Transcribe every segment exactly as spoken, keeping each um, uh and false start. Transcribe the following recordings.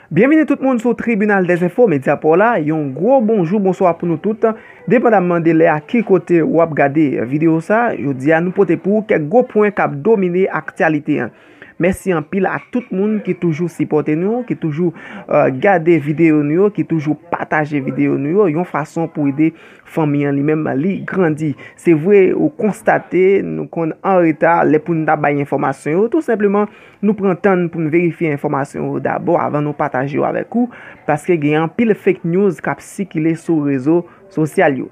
Byenvini tout moun sou Tribinal des Infos Media Pro la. Yon gwo bonjou, bonswa pou nou tout. Depandamman de lè a ki kote w ap gade videyo sa, jodi a nou pote pou ou kèk gwo pwen k ap domine aktyalite an. Mèsi anpil a tout moun ki toujou sipòte nou, ki toujou, eh, gade videyo nou yo, ki toujou pataje videyo nou yo, yon fason pou ede fanmi an li menm li grandi. Se vre, ou konstate nou konn an reta lè pou n ta bay enfòmasyon yo. Tou senpleman, nou pran tan n pou n verifye enfòmasyon yo dabò avan nou pataje yo avèk ou, paske gen anpil fake news k ap sikile sou rezo sosyal yo.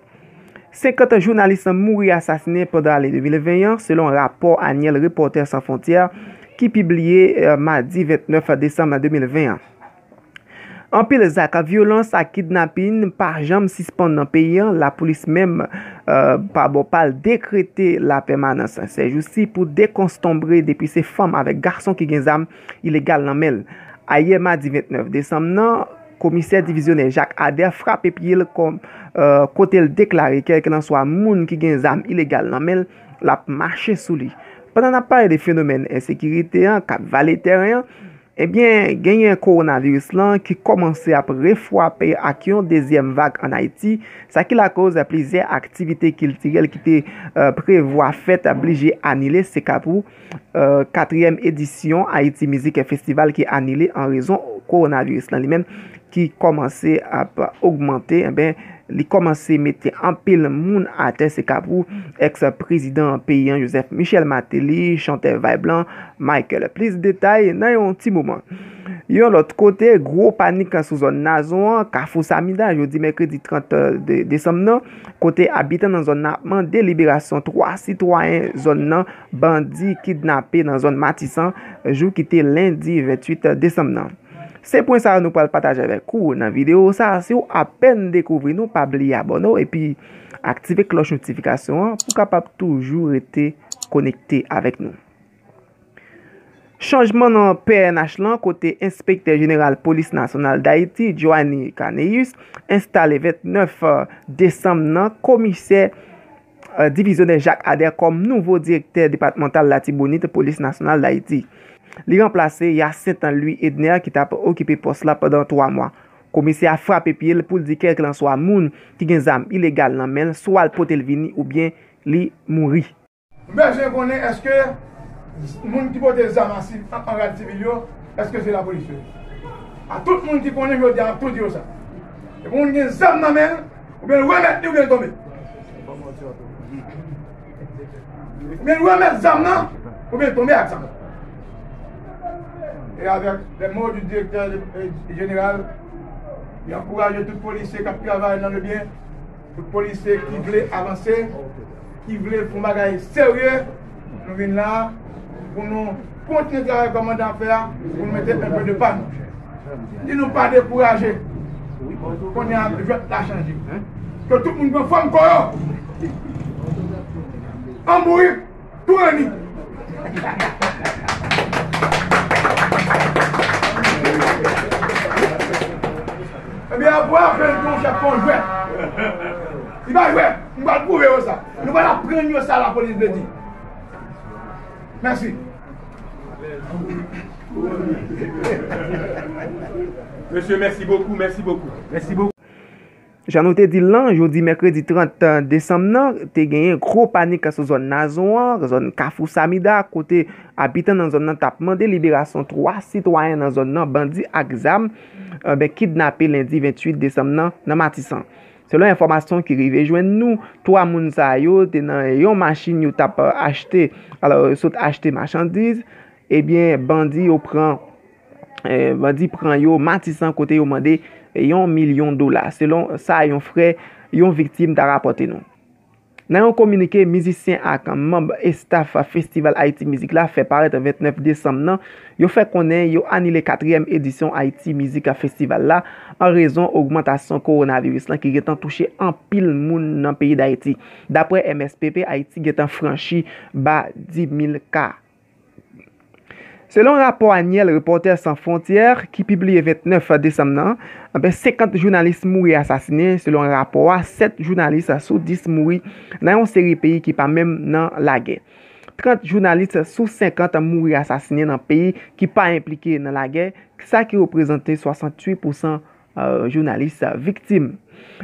Senkant jounalis mouri asasinen pandan ane de mil ven an, selon rapò anyèl Reporters Sans Frontières ki pibliye, eh, madi vennèf desanm de mil ven an. Anpil zak vyolans ak kidnapin pa janm sispann nan peyi an, lapolis menm, eh, pa bò pa l dekrete lapèmanans sèjousi pou dekontonbre depi se fanm avèk gason ki gen zam ilegal nan men l. Ayè madi vennèf desanm nan, komisè divizyonè Jacques Ader frape pye l kòm, eh, kote l deklare kèlkelanswa moun ki gen zam ilegal nan men l, l ap mache sou li. Pandan n ap pale de fenomèn ensekirite an k ap vale tèren an, ebyen, genyen kowonaviris lan ki kòmanse ap refwape ak yon dezyèm vag ann Ayiti, sa ki lakoz plizyè aktivite kiltirèl ki te, eh, prevwa fèt blije anile. Se ka pou, eh, katriyèm edisyon Haiti Music Festival ki anile an rezon kowonaviris lan li menm ki kòmanse ap ogmante, enben, li kòmanse mete anpil moun atè. Se ka pou èks prezidan peyi an, Joseph Michel Martelly, chantè Vibe lan, Michael. Plis detay nan yon ti moman. Yon lòt kote, gwo panik sou zòn Nazon an, Kafou Samida, jodi mèkredi trant de-, desanm nan, kote abitan nan zòn nan ap mande liberasyon twa sitwayen zòn nan, bandi kidnape nan zòn Matisan, jou ki te lendi venntuit desanm nan. Se pwen sa yo nou pral pataje avèk ou nan videyo sa. Si w apèn dekouvri nou, pa bliye abòne w epi aktive klòch notifikasyon an pou w kapab toujou rete konekte avèk nou. Chanjman nan P N H lan, kote Enspektè Jeneral Polis Nasyonal Dayiti, Joanny Caneus, enstale vennèf desanm nan, komisè, eh, divizyonè Jacques Ader kòm nouvo direktè depatmantal Latibonit Polis Nasyonal Dayiti. Li ranplase Hyacinthe Louis Edner ki t ap okipe pòs la pandan twa mwa. Komisè a frape pye l pou l di kèlkelanswa moun ki gen zam ilegal nan men l, swa l pote l vini oubyen li mouri. M bezwen konnen èske moun ki pote zam an si-, an, an rad sivil yo, èske se lapolis yo ye? A tout moun ki konnen jodi a, m ap tou di yo sa. Depi moun gen zam nan men l, oubyen l remèt li, oubyen l tonbe. Oubyen l remèt zam nan, oubyen l tonbe ak zam nan. E avèk les mots du directeur, eh, général, li ankouraje tout polisye k ap travay nan le byen, tout polisye ki vle avanse, ki vle fè yon bagay serye, nou vin la pou nou kontinye travay kòmandan ap fè a, pou nou mete enpe de pa nou. Di nou pa dekouraje. Kounye a, jwèt la chanje. Ke tout moun pran fòm kò yo. An bourik, tou rani. Ebyen, apre apèl pou yon chèf, pou yon jwèt. Li pa jwèt. M pral pwouve yo sa. Nou pral aprann yo sa lapolis vle di. Mèsi. Mesye, mèsi bokou, mèsi bokou. Mèsi bokou. Jan nou te di l lan, jodi mèkredi trant desanm nan, te genyen gwo panik sou zòn Nazon an, zòn Kafou Samida, kote abitan nan zòn nan t ap mande liberasyon twa sitwayen nan zòn nan, bandi ak zam, eh ben, kidnape lendi venntuit desanm nan, nan Matisan. Selon enfòmasyon ki rive jwenn nou, twa moun sa yo te nan yon machin yo t ap achte, alò, yo sot achte machandiz, ebyen, bandi yo pran, eh, bandi pran yo Matisan kote yo mande yon milyon dola, selon sa yon frè yon viktim ta rapòte nou. Nan yon kominike, mizisyen ak manm estaf Festival Haiti Music la fè parèt vennèf desanm nan, yo fè konnen yo anile katriyèm edisyon Haiti Music Festival la an rezon ogmantasyon kowonaviris lan ki gentan touche anpil moun nan peyi Dayiti. Daprè M S P P, Ayiti gentan franchi ba dis mil ka. Selon rapò anyèl Reporters Sans Frontières ki pibliye vennèf desanm nan, anben, senkant jounalis mouri asasinen. Selon rapò a, sèt jounalis sou dis mouri nan yon seri peyi ki pa menm nan lagè. Trant jounalis sou senkant mouri asasinen nan peyi ki pa enplike nan lagè, sa ki reprezante swasanntuit pousan jounalis viktim.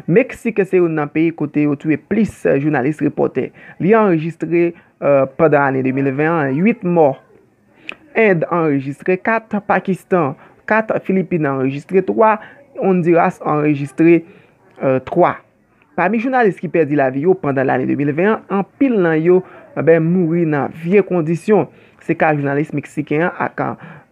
Meksik se youn nan peyi kote yo touye plis jounalis repòtè. Li anrejistre pandan ane de mil ven an uit mò. End anrejistre kat, Pakistan kat, Filipin anrejistre twa, Ondiras anrejistre twa. Pami jounalis ki pèdi lavi yo pandan lane de mil ven an, anpil nan yo, enben, mouri nan vye kondisyon. Se ka jounalis meksiken an ak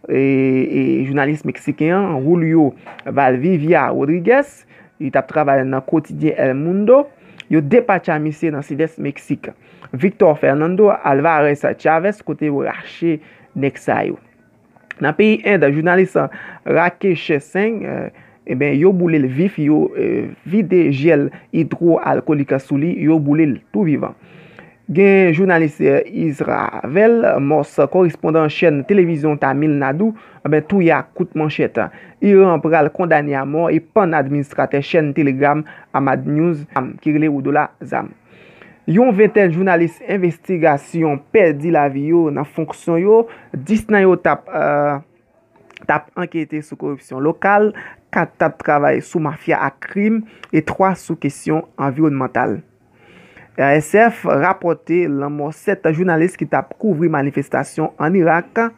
e, e, jounalis meksiken an, Julio Valdivia Rodriguez. Li t ap travay nan kotidyen El Mundo. Yo depatcha misye nan sidès Meksik. Victor Fernando Alvarez Chavez, kote yo rache nèg sa yo. Nan peyi End, jounalis Rakesh Singh, enben, yo boule l vif, yo vide jèl idwoalkolik sou li, yo boule l tou vivan. Gen jounalis Isravel Moss, korespondan chèn televizyon Tamil Nadu, enben, touye ak kout manchèt. Iran pral kondane a mò e pann administratè chèn Telegram Ahmad News, ki rele Udola Zam. Yon ventèn jounalis envestigasyon pèdi lavi yo nan fonksyon yo, dis nan yo t ap, t ap ankete sou koripsyon lokal, kat t ap travay sou mafya ak krim, e twa sou kesyon anviwònmantal. R S F rapòte lanmò sèt jounalis ki t ap kouvri manifestasyon ann Irak,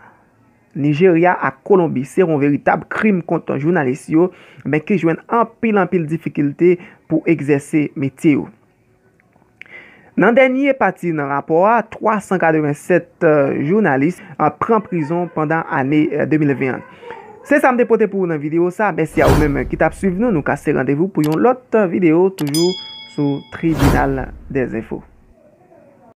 Nijerya ak Kolonbi. Se yon veritab krim kont jounalis yo, men ki jwenn anpil, anpil difikilte pou egzèse metye yo. Nan dènye pati nan rapò a, twa san katreven sèt jounalis pran prizon pandan ane de mil ven an. Se sa m te pote pou ou nan videyo sa. Mèsi a ou menm ki t ap swiv nou. Nou kase randevou pou yon lòt videyo, toujou sou Tribinal dèzenfo.